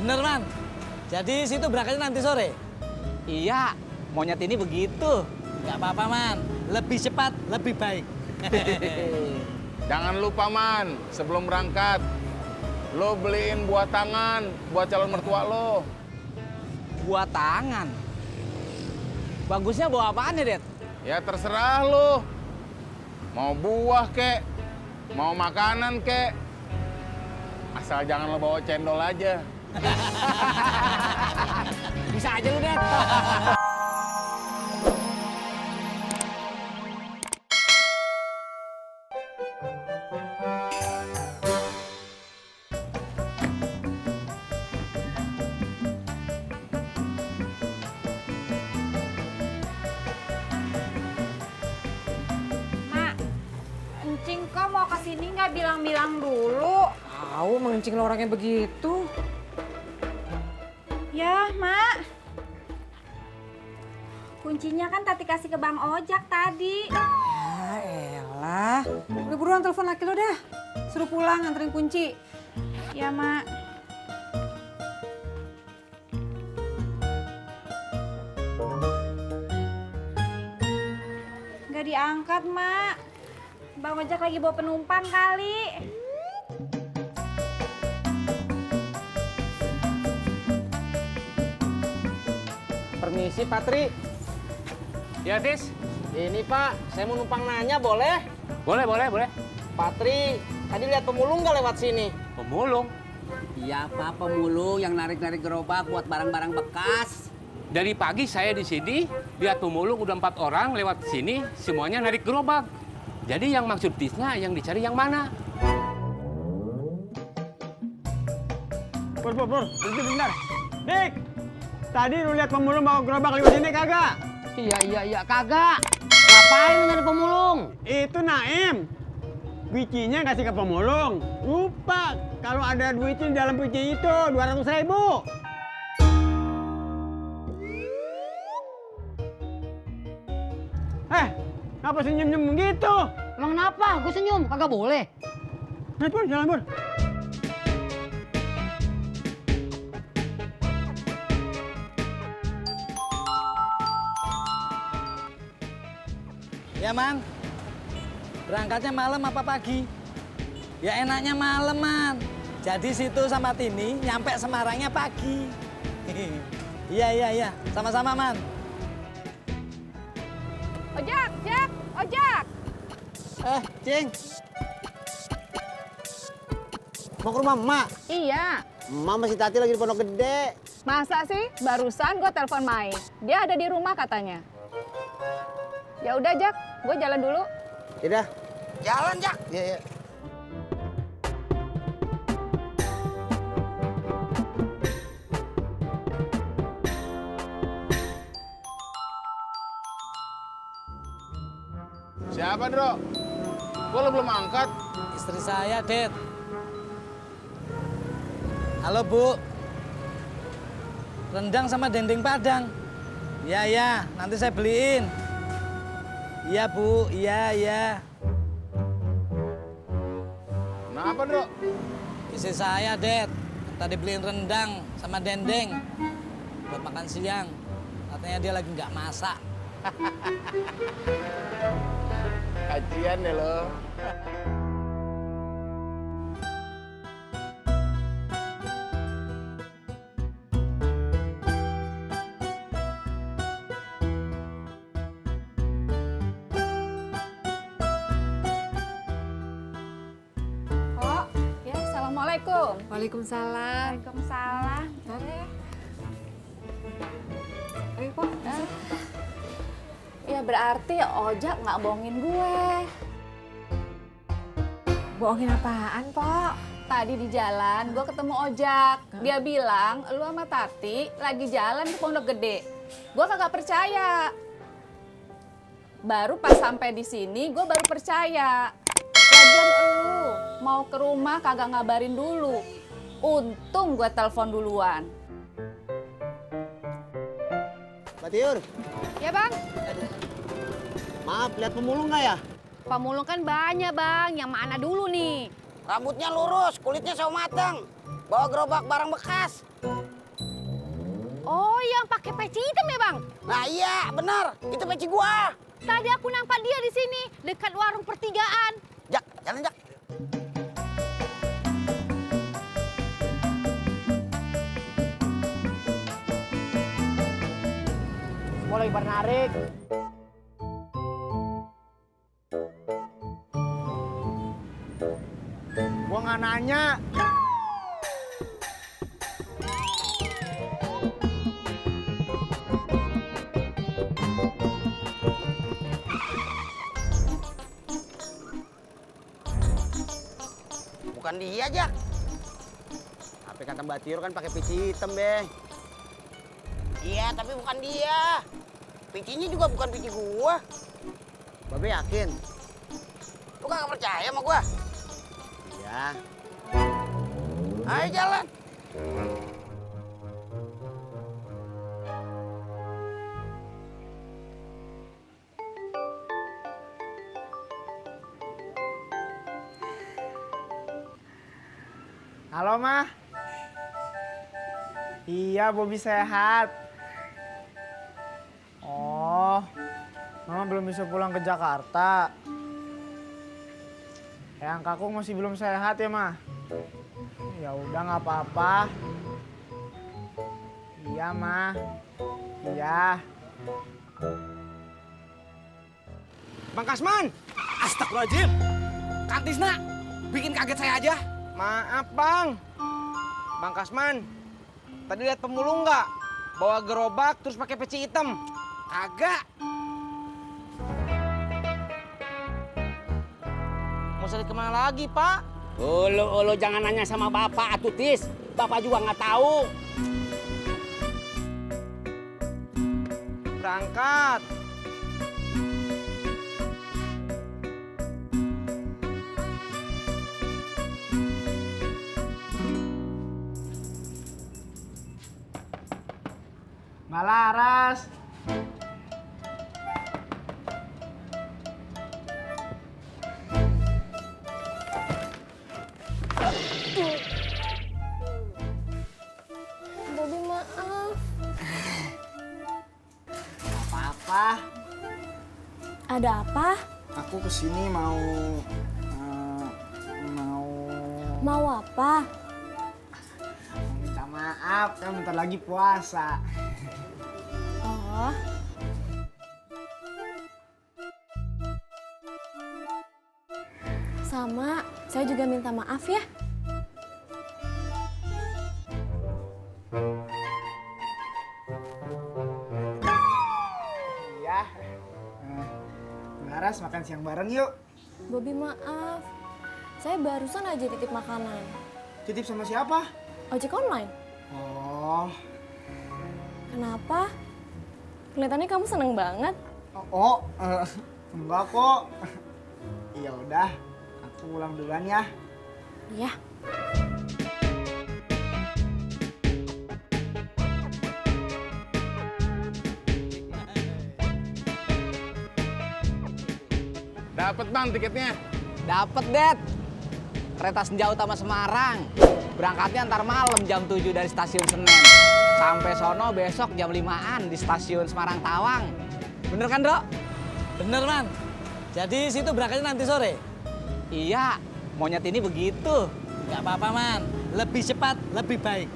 Bener, Man. Jadi situ berangkatnya nanti sore? Iya, monyet ini begitu. Nggak apa-apa, Man. Lebih cepat, lebih baik. Jangan lupa, Man, sebelum berangkat, lo beliin buah tangan buat calon mertua lo. Buah tangan. Bagusnya buah apaan ya, Det? Ya terserah lo. Mau buah kek, mau makanan kek. Asal jangan lo bawa cendol aja. Bisa aja lu, Det. Mak, encing kok mau kesini nggak bilang-bilang dulu? Tahu mengencing lo orangnya begitu. Ya, Mak. Kuncinya kan Tati kasih ke Bang Ojak tadi. Ya elah. Udah buruan telepon laki lo dah. Suruh pulang nganterin kunci. Ya, Mak. Nggak diangkat, Mak. Bang Ojak lagi bawa penumpang kali. Permisi, Patri. Ya, Tis. Ini, Pak, saya mau numpang nanya, boleh? Boleh. Patri, tadi lihat pemulung nggak lewat sini? Pemulung. Iya Pak, pemulung yang narik-narik gerobak buat barang-barang bekas. Dari pagi saya di sini, lihat pemulung udah 4 orang lewat sini, semuanya narik gerobak. Jadi yang maksud Tisnya yang dicari yang mana? Pur, berhenti bentar. Dik, tadi lu lihat pemulung bawa gerobak lewat sini kagak? Iya, kagak. Ngapain lu nyari pemulung? Itu Naim. Bicinya kasih ke pemulung. Lupa kalau ada duitnya di dalam bici itu 200.000. Ngapa senyum-senyum gitu? Emang kenapa? Gue senyum, kagak boleh. Naik Pur, jalan Pur. Ya, Man. Berangkatnya malam apa pagi? Ya enaknya malam, Man. Jadi situ sama Tini nyampe Semarangnya pagi. Iya. Sama-sama, Man. Ojak. Cing. Mau ke rumah emak? Iya. Emak masih Tati lagi di Pondok Gede. Masa sih? Barusan gue telepon Mai. Dia ada di rumah katanya. Ya udah, Jak. Gue jalan dulu. Yaudah. Jalan, Jak. Iya. Siapa, Bro? Kok lo belum angkat? Istri saya, Det. Halo, Bu. Rendang sama dendeng Padang. Iya, nanti saya beliin. Iya, Bu. Iya. Kenapa, Bro? Istri saya, Det. Tadi beliin rendang sama dendeng buat makan siang. Katanya dia lagi nggak masak. Kajian ya lo. Oh, ya. Assalamualaikum. Waalaikumsalam. Waalaikumsalam. Ayo, Pok. Ya berarti Ojak nggak bohongin gue. Bohongin apaan, Pok? Tadi di jalan gue ketemu Ojak. Dia bilang lu sama Tati lagi jalan ke Pondok Gede. Gue kagak percaya. Baru pas sampai di sini gue baru percaya. Lagian lu mau ke rumah kagak ngabarin dulu. Untung gue telepon duluan. Mbak Tiur, Ya Bang, maaf, lihat pemulung nggak ya? pemulung kan banyak Bang. Yang mana dulu nih? Rambutnya lurus, kulitnya sawo mateng. Bawa gerobak barang bekas. Oh, yang pakai peci hitam ya, Bang? Nah iya, benar. Itu peci gua. Tadi aku nampak dia di sini, dekat warung pertigaan. Jak, jalan Jak. Semua lagi pada narik. Gua nggak nanya. Bukan dia, Jak. Tapi kata Mbak Tiur kan pakai peci hitam, Be. Iya, tapi bukan dia. Pecinya juga bukan peci gua. Babe yakin? Lu kagak percaya sama gua? Iya. Ayo jalan. Halo, Mah. Iya, Bobi sehat. Oh, Mama belum bisa pulang ke Jakarta. Yang kakung masih belum sehat ya, Mah? Ya udah nggak apa-apa. Iya, Mah. Iya. Bang Kasman! Astagfirullahaladzim! Kang Tisna, bikin kaget saya aja. Maaf Bang. Bang Kasman, tadi lihat pemulung nggak? Bawa gerobak terus pakai peci hitam. Kagak. Mau cari kemana lagi Pak? Ulu jangan nanya sama bapak atuh Tis. Bapak juga nggak tahu. Berangkat. Mbak Laras. Bobi maaf. Apa-apa. Ada apa? Aku kesini mau Mau apa? minta maaf, kan bentar lagi puasa. Oh, sama. Saya juga minta maaf ya. Iya. Mbak Laras makan siang bareng yuk. Bobi maaf. Saya barusan aja titip makanan. Titip sama siapa? Ojek online. Oh. Kenapa? Kelihatannya kamu seneng banget. Enggak kok. Ya udah, aku pulang duluan ya. Iya. Dapat Bang tiketnya. Dapet, Det. Kereta Senja Utama Semarang. Berangkatnya ntar malam jam 7 dari stasiun Senen. Sampai sono besok jam 5-an di stasiun Semarang Tawang. Bener kan, Dok? Bener, Man. Jadi situ berangkatnya nanti sore? Iya, monyet ini begitu. Gak apa-apa, Man. Lebih cepat, lebih baik.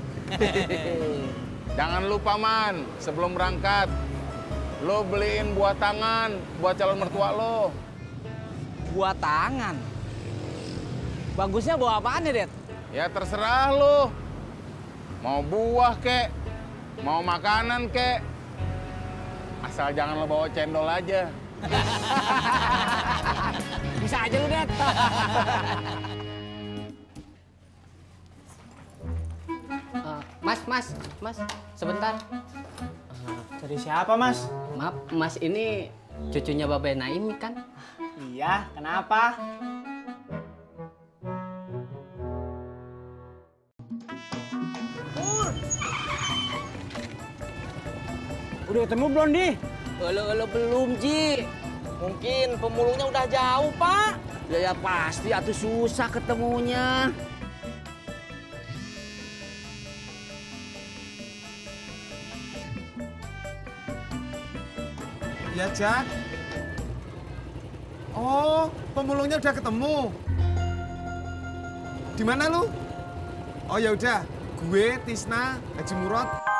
Jangan lupa Man, sebelum berangkat lo beliin buah tangan buat calon mertua lo. Buah tangan? Bagusnya buah apaan ya, Det? Ya terserah lo. Mau buah kek, mau makanan kek. Asal jangan lo bawa cendol aja. Bisa aja lu, Det. Mas, sebentar. Cari siapa, Mas? Maaf, Mas ini cucunya Babe Naim kan? Iya, kenapa? Udah ketemu belum, Di? Ulu belum, Ji. Mungkin pemulungnya udah jauh Pak. Ya pasti atuh susah ketemunya. Ya, Jak. Oh, pemulungnya udah ketemu. Di mana lu? Oh ya udah, gue Tisna Haji Murad